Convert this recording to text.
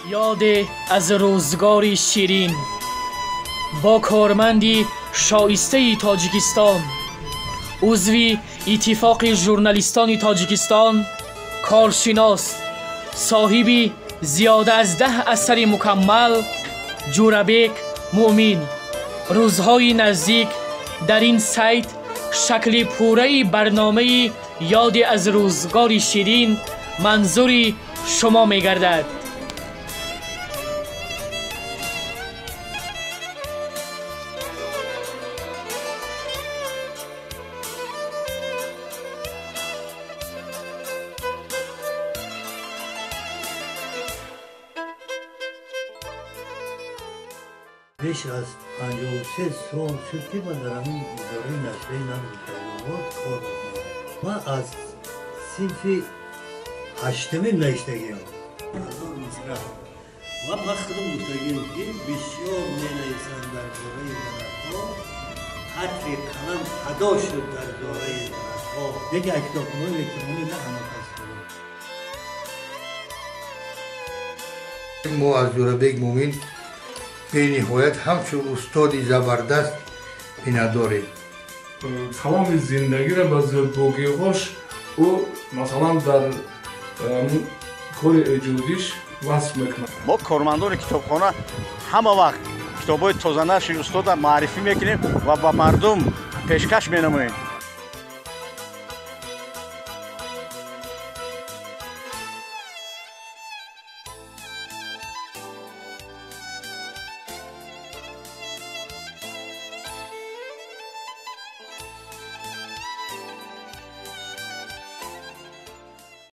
Ёде аз рӯзгори ширин бо корманди шоистаи Тоҷикистон, узви Иттифоқи журналистони Тоҷикистон, коршинос, соҳиби зиёда аз 10 асари мукаммал Ҷӯрабек Муъмин. Рӯзҳои наздик дар ин сайт шакли пурраи барномаи ёде аз рӯзгори ширин манзури шумо мегардад. Беш аз 53 сол шуд, ки ман дар ҳамин идораи нашрияи нави Файзобод кор мекунам. Ман аз синфи ҳаштумим навиштагиам 1000 мисра. Ва ман худам гуфтагиам, ки бисёр менависам дар бораи дарахтҳо, ҳарфи қалам садо шуд дар бораи дарахтҳо. Яке аз китобхонаҳои электронӣ на ҳама кас дорад. Мо аз Ҷӯрабек Муъмин бениҳоят ҳамчун устоди забардаст миннатдорем. Тамоми зиндагиро ба зебогиҳош ӯ, масалан, дар кори эҷодиш васф мекунад. Мо, кормандони китобхона, ҳама вақт китобҳои тозанашри устода маърифӣ мекунем ва ба мардум пешкаш менамоем.